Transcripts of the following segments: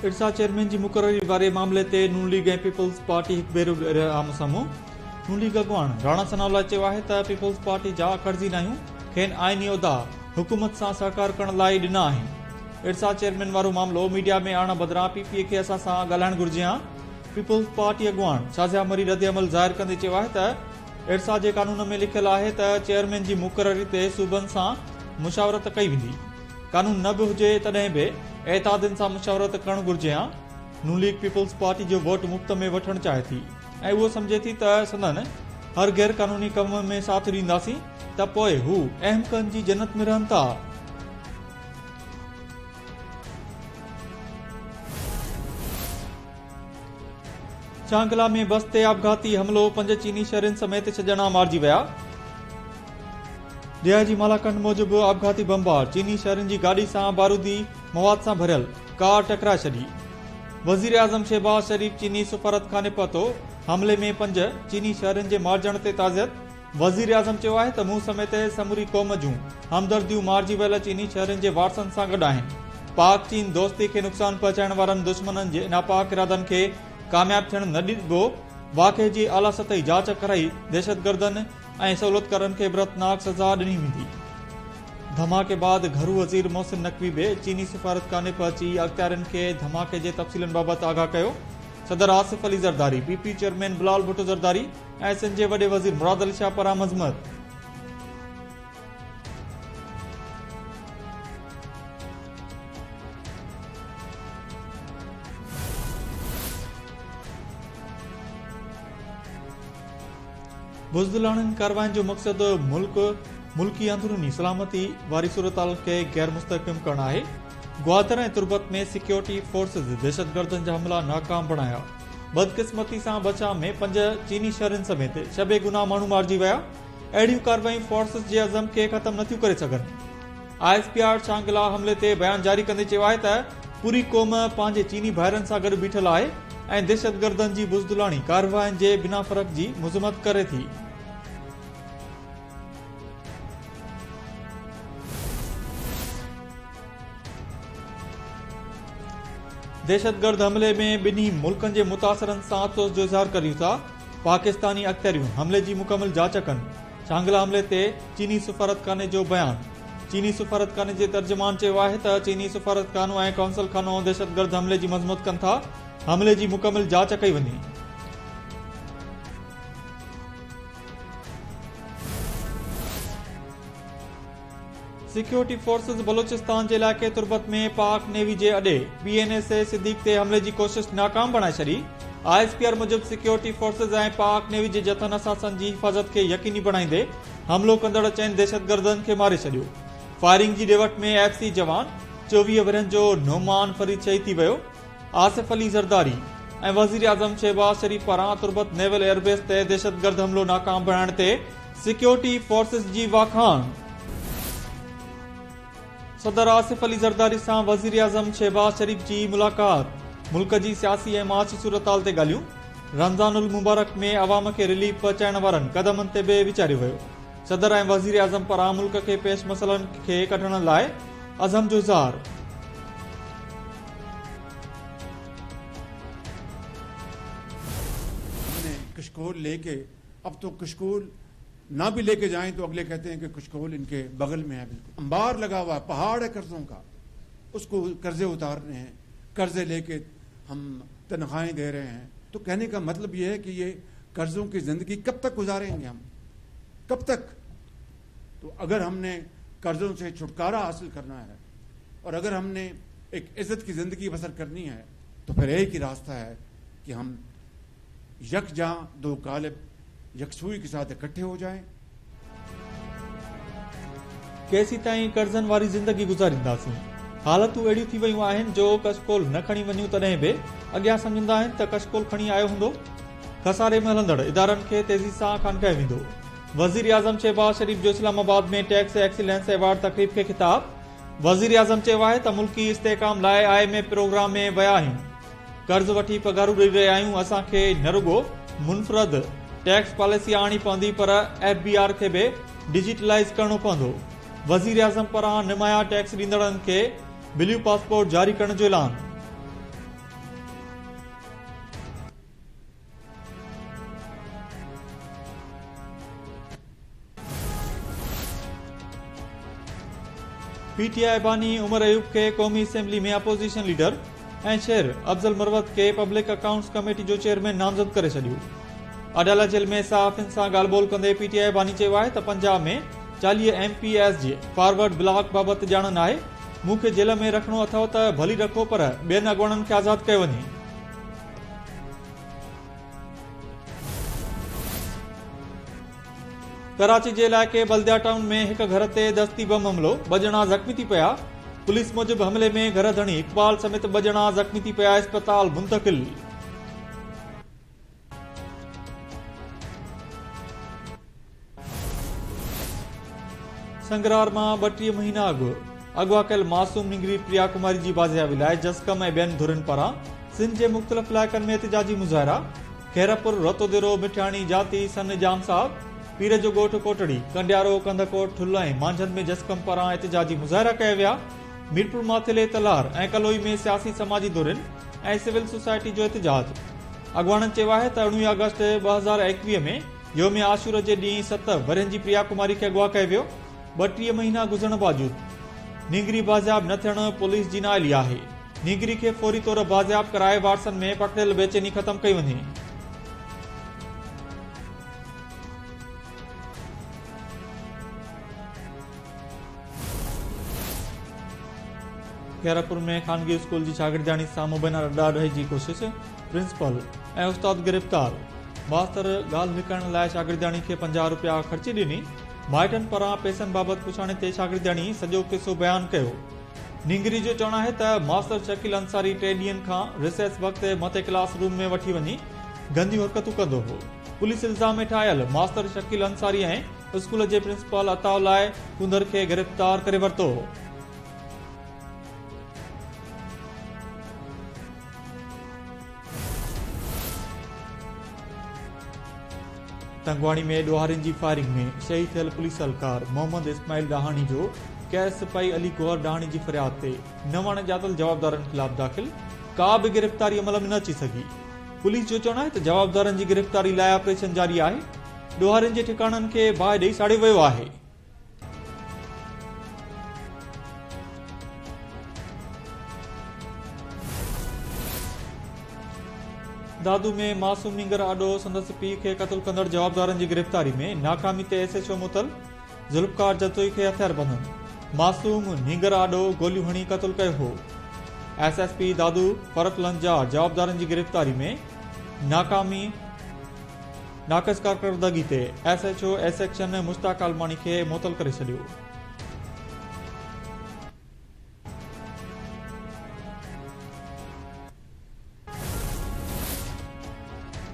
IRSA chairman جي مقرري واري معاملي تي نون ليگ ۽ پيپلز پارٽي هڪ ڀيرو ٻيهر آمهون سامهون. نون ليگ اڳواڻ راڻا ثناء الله چيو آهي ته پيپلز پارٽي جا قرضي ناهيون، کين آئيني عهدا حڪومت سان سهڪار ڪرڻ لاء ئي ڏنا آهن. ارسا چيئرمين وارو معاملو ميڊيا ۾ آڻڻ بدران پي پي کي اسان سان ڳالهائڻ گهرجي هان. پيپلز پارٽي اڳواڻ شازيا مري ردعمل ظاهر ڪندي چيو آهي ته ارسا جي قانون ۾ لکيل آهي ته چيئرمين جي مقرري تي صوبن سان مشاورت ڪئي ويندي. قانون نه به هجي تڏهن به اتحادين سان مشاورت ڪرڻ گهرجي هان. نون ليگ پيپلز پارٽي جو ووٽ مفت ۾ وٺڻ چاهي ٿي ۽ اهو سمجهي ٿي ته سندن هر غير قانوني ڪم ۾ ساٿ ڏينداسين ته پوء هو احمقن جي جنت ۾ رهن ٿا. شانگلا ۾ بس تي آپگهاتي حملو، پنج چيني شهرين سميت ڇهه ڄڻا مارجي ويا. ڊي I جي مالاڪنڊ موجب آپگهاتي بمبار چيني شهرين جي گاڏي سان بارودي مواد سان ڀريل ڪار ٽڪرائي ڇڏي. وزيراعظم شهباز شريف چيني سفارتخاني پهتو، حملي ۾ پنج چيني شهرين جي مارجڻ تي تعزيت. وزيراعظم چيو آهي ته مون سميت سموري قوم جون همدرديون مارجي ويل چيني شهرين جي وارثن سان گڏ آهن، پاڪ چين دوستي کي نقصان پهچائڻ وارن دشمنن جي ناپاڪ ارادن کي ڪامياب ٿيڻ نه ڏبو، واقعي جي اعليٰ سطحي جاچ ڪرائي دهشتگردن ۽ سهولتڪارن کي عبرتناڪ سزا ڏني ويندي. ڌماڪي بعد گهرو وزير محسن نقوي به چيني سفارتخاني پهچي اختيارين کي ڌماڪي جي تفصيلن بابت آگاهه ڪيو، صدر Asif Ali Zardari, P P chairman Bilawal Bhutto Zardari ۽ Sindh جي وڏي وزير مراد علي شاهه پاران مذمت. بزدلاڻين ڪاررواين جو مقصد ملڪ ملڪي اندروني سلامتي واري صورتحال کي غير مستحڪم ڪرڻ آهي. گوادر ۽ تربت ۾ سيڪيورٽي فورسز دهشتگردن جا حملا ناڪام بڻايا. بدقسمتي سان بچاء ۾ پنج چيني شهرين سميت ڇهه بي گناهه ماڻهو مارجي ويا، اهڙيون ڪارروايون فورسز جي عزم کي ختم نٿيون ڪري سگهن. I S P R Shangla حملي تي بيان جاري ڪندي چيو آهي ته پوري قوم پنهنجي چيني ڀائرن سان گڏ بيٺل آهي ۽ دهشتگردن جي بزدلاڻي ڪاررواين جي بنا فرق جي مذمت ڪري ٿي. دهشتگرد حملي ۾ ٻنهي ملڪن جي متاثرن سان افسوس جو اظهار ڪريون ٿا، پاڪستاني اختياريون حملي جي مڪمل جاچ ڪن، شانگلا حملي تي چيني سفارتخاني جو بيان، چيني سفارتخاني جي ترجمان چيو آهي ته چيني سفارتخانو ۽ قونصل خانو دهشتگرد حملي جي مذمت ڪن ٿا، حملي جي مڪمل جاچ ڪئي وڃي. سيڪيورٽي فورسز بلوچستان جي علائقي تربت ۾ پاڪ نيوي جي اڏي P N S A Siddique تي حملي جي ڪوشش ناڪام بڻائي ڇڏي. I S P R موجب سيڪيورٽي فورسز ۽ پاڪ نيوي جي جٿن اثاثن جي حفاظت کي يقيني بڻائيندي حملو ڪندڙ چئن دهشتگردن کي ماري ڇڏيو. فائرنگ جي ڏي وٺ ۾ ايف سي جوان 24 ورهين جو نعمان فريد شهيد ٿي ويو. آصف علي زرداري ۽ وزيراعظم شهباز شريف پاران تربت نيول ايئربيس تي دهشتگرد حملو ناڪام بڻائڻ تي سيڪيورٽي فورسز جي واکاڻ. صدر آصف علي زرداري سان وزيراعظم شهباز شريف جي ملاقات، ملڪ جي سياسي ۽ معاشي صورتحال تي ڳالهيون، رمضان المبارڪ ۾ عوام کي رليف پهچائڻ وارن قدمن تي به ويچاريو ويو، صدر ۽ وزيراعظم پاران ملڪ کي پيش مسئلن کي ڪڍڻ لاء عزم جو اظهار. هم ني ڪشڪول لي ڪي اب تو ڪشڪول ना भी लेके जाएं तो अगले कहते हैं कि कशकोल इनके बगल में है, बिल्कुल अंबार लगा हुआ है, पहाड़ है कर्जों का, उसको कर्जे उतारने हैं, कर्जे लेके हम तनख्वाहें दे रहे हैं। तो कहने का मतलब ये है कि ये कर्जों की ज़िंदगी कब तक गुजारेंगे हम, कब तक? तो अगर हमने कर्जों से छुटकारा हासिल करना है और अगर हमने एक इज्जत की ज़िंदगी बसर करनी है तो फिर एक ही रास्ता है कि हम यकजा दो गालिब यकसुई के साथ इकट्ठे हो जाएं। ڪيسيتائين قرضن واري زندگي گذارينداسين؟ حالتون اهڙيون ٿي ويون آهن جو ڪشڪول نه کڻي وڃون تڏهن به اڳيان سمجهندا آهن ته ڪشڪول کڻي آيو هوندو. خساري ۾ هلندڙ ادارن کي تيزي سان خانگايو ويندو. وزيراعظم شهباز شريف جو اسلام آباد ۾ ٽيڪس ايڪسيلنس ايوارڊ تقريب کي خطاب. وزيراعظم چيو آهي ته ملڪي استحڪام لاء I M F programme ۾ ويا آهيون. قرض وٺي پگهارون ڏئي رهيا آهيون، اسان کي نه رڳو منفرد ٽيڪس پاليسي آڻڻي پوندي پر ايف بي آر کي به ڊجيٽلائيز ڪرڻو پوندو، وزيراعظم پاران نمايان ٽيڪس ڏيندڙن کي بليو پاسپورٽ جاري ڪرڻ جو اعلان. پي ٽي آء باني عمر ايوب کي قومي اسيمبلي ۾ اپوزيشن ليڊر ۽ شير افضل مروت کي پبلڪ اڪائونٽس ڪميٽي جو چيئرمين نامزد ڪري ڇڏيو. اڊيالا جيل ۾ صحافين سان ڳالهه ٻولهه ڪندي پي ٽي آء باني چيو آهي ته پنجاب ۾ 40 ايم پي ايز جي فارورڊ بلاڪ بابت ڄاڻ ناهي، مون کي جيل ۾ رکڻو اٿئو ته ڀلي رکو پر ٻين اڳواڻن کي آزاد ڪيو وڃي. ڪراچي جي علائقي بلديا ٽائون ۾ هڪ گهر تي دستي بم حملو، ٻه ڄڻا زخمي ٿي پيا، پوليس موجب حملي ۾ گهر ڌڻي اقبال سميت ٻه ڄڻا زخمي ٿي پيا، اسپتال منتقل. سنگرار مان 32 مهينا اڳ اغوا ڪيل معصوم نينگري پريا ڪماري جي بازيابي لاء جسقم ۽ ٻين ڌرين پاران سنڌ جي مختلف علائقن ۾ احتجاجي مظاهرا، خيرپور، رتوديرو، مٺياڻي، جاتي، سن ڄام صاحب، پير جو ڳوٺ ڪوٽڙي، ڪنڊيارو، ڪنڌڪوٽ، ٺل ۽ مانجهند ۾ جسقم پاران احتجاجي مظاهرا ڪيا ويا، ميرپور ماٿيلي، تلهار ۽ ڪلوئي ۾ سياسي سماجي ڌرين ۽ سول سوسائٽي جو احتجاج. اڳواڻن چيو آهي ته 19 آگسٽ 2021 ۾ يوم عاشور جي ڏينهن 7 ورهين جي پريا ڪماري کي اغوا ڪيو ويو، 32 مهينا گذرڻ باوجود نينگري بازياب نه ٿيڻ پوليس جي نااهلي آهي. نينگري کي فوري طور بازياب ڪرائي وارثن ۾ پکڙيل بيچيني ختم ڪئي وڃي. خيرپور ۾ خانگي اسڪول جي شاگردياڻي سان مبينا ڏاڍائي جي ڪوشش، پرنسپل ۽ استاد گرفتار، ماستر ڳالهه لڪائڻ لاء شاگردياڻي کي 50 رپيا خرچي ڏني، مائٽن پاران پئسن بابت پڇاڻي تي شاگردياڻي سڄو قصو بيان ڪيو. نينگري جو چوڻ آهي ته ماستر شڪيل انصاري ٽي ڏينهن کان رسيس وقت مٿي ڪلاس روم ۾ وٺي وڃي گنديون حرڪتون ڪندو هو. پوليس الزام هيٺ آيل ماستر شڪيل انصاري ۽ اسڪول جي پرنسپال عطاء الله ڪونڌر کي گرفتار ڪري ورتو. تنگواڻي ۾ ڏوهارين جي فائرنگ ۾ شهيد ٿيل پوليس اهلڪار محمد اسماعيل ڏاهاڻي جو ڪيس سپاهي علي گوهر ڏاهاڻي جي فرياد تي نو اڻ ڄاتل جوابدارن خلاف داخل، ڪا به گرفتاري عمل ۾ نه اچي سگهي. پوليس جو چوڻ آهي ته جوابدارن جي گرفتاري لاء آپريشن جاري آهي، ڏوهارين جي ٺڪاڻن کي باهه ڏئي ساڙيو ويو آهي. دادو ۾ معصوم نينگر آڏو سندس پيء کي قتل ڪندڙ جوابدارن جي گرفتاري ۾ ناڪامي تي ايس ايڇ او معطل، ذوالفقار جتوئي کي هٿياربندن معصوم نينگر آڏو گوليون هڻي قتل ڪيو هو. S S P Dadu Farrukh Lanjar جوابدارن جي گرفتاري ۾ ناڪامي ناقص ڪارڪردگي تي S H O A section Mushtaq Almani کي معطل ڪري ڇڏيو.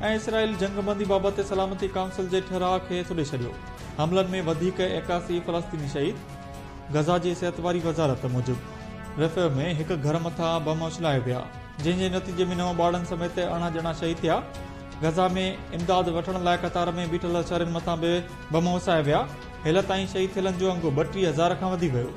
۽ اسرائيل جنگبندي بابت سلامتي ڪائونسل جي ٺهراء کي ٿڏي ڇڏيو، حملن ۾ وڌيڪ 81 فلسطيني شهيد، غزه جي صحت واري وزارت موجب رفح ۾ هڪ گهر مٿان بم اڇلايا ويا، جنهن جي نتيجي ۾ نو ٻارڙن سميت 18 ڄڻا شهيد ٿيا. غزه ۾ امداد وٺڻ لاء قطار ۾ بيٺل شهرين مٿان به بم وسايا ويا، هيل تائين شهيد ٿيلن جو انگ 32 هزار کان وڌي ويو.